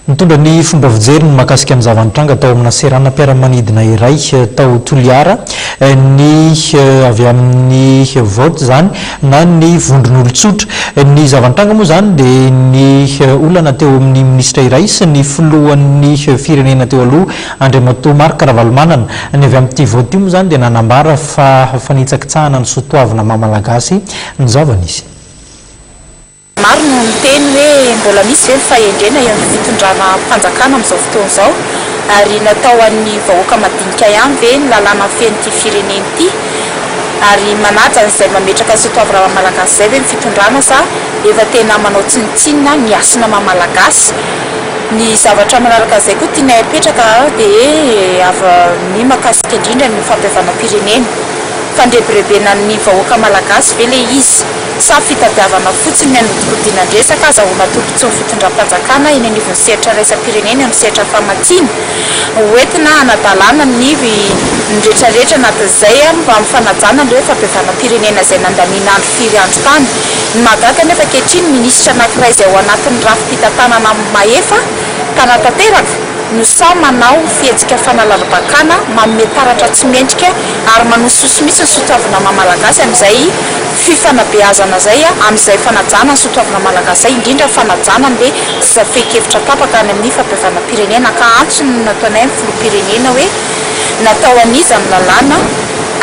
Nitondra ny fomba fijeriny mahakasika ny zava-nitranga tao amina seranam-piaramanidina iray tao Toliara ny avy amin'ny Vote izany na ny vondron'olon-tsotra. Ny zava-nitranga moa izany dia ny olana teo amin'ny minisitra iray sy ny filohan'ny firenena teo aloha Andriamatoa Marc Ravalomanana. Ny avy amin'ity Vote ity moa izany dia nanambara fa fanitsakitsahana ny soatoavina maha Malagasy ny zava-nisy. Maro no miteny hoe mbola misy ve ny fahendrena eo amin'ny fitondrana mpanjakana amin'izao fotoana izao ary natao ho an'ny vahoaka madinika ihany ve ny lalàna mifehy an'ity firenena ity ary manaja an'izay mametraka ny soatoavina maha malagasy izay ve ny fitondrana sa efa tena manao tsinontsinona ny hasina maha malagasy? Ny zavatra manaraka an'izay koa tianay apetraka dia avy ny mahakasika indrindra ny fampihavanam-pirenena. Fandrebirebena ny vahoaka malagasy ve le izy? Sa fitadiavana fotsiny ny hanodikodinan-dresaka azahoana tombontsoa ny fitondram-panjakana eny anivon'ny sehatra iraisam-pirenena eo amin'ny sehatra famatsiana? Hoentina hanadalana ny ny retraretra anatin'izay mba amin'ny fanajana ny hoe fampihavanam-pirenena izay nandaniana andro firy andro tany. Ny mahagaga anefa ankehitriny minisitra anankiray izay ao anatin'ny rafi-pitantanana mahefa mpanatanteraka no sahy manao fihetsika fanalalabakana manome taratra tsy mendrika ary manosihosy mihitsy ny soatoavina maha malagasy amin'izay fifanabeazana izay, amin'izay fanajana ny soatoavina malagasy izay, indrindra ny fanajana an'ilay fehin-kevitra tapaka any amin'ny fampihavanam-pirenena ka antso no nataonay amin'ny filoham-pirenena hoe natao an'iza ny lalàna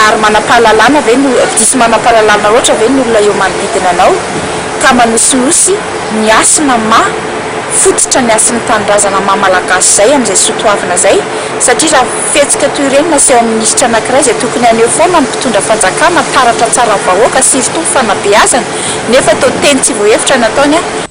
ary manam-pahalalana ve no, diso manam-pahalalana loatra ve ny olona eo manodidina anao ka manosinosy ny hasina maha fototra ny hasin'ny tanindrazana maha malagasy izay amin'izay soatoavina izay satria raha fihetsika toy ireny no aseho amin'ny minisitra anankiray izay tokony haneho foana ny mpitondra fanjakana taratra tsara ny vahoaka surtout ny fanabeazana nefa toa teny tsy voahevitra ny ataony a.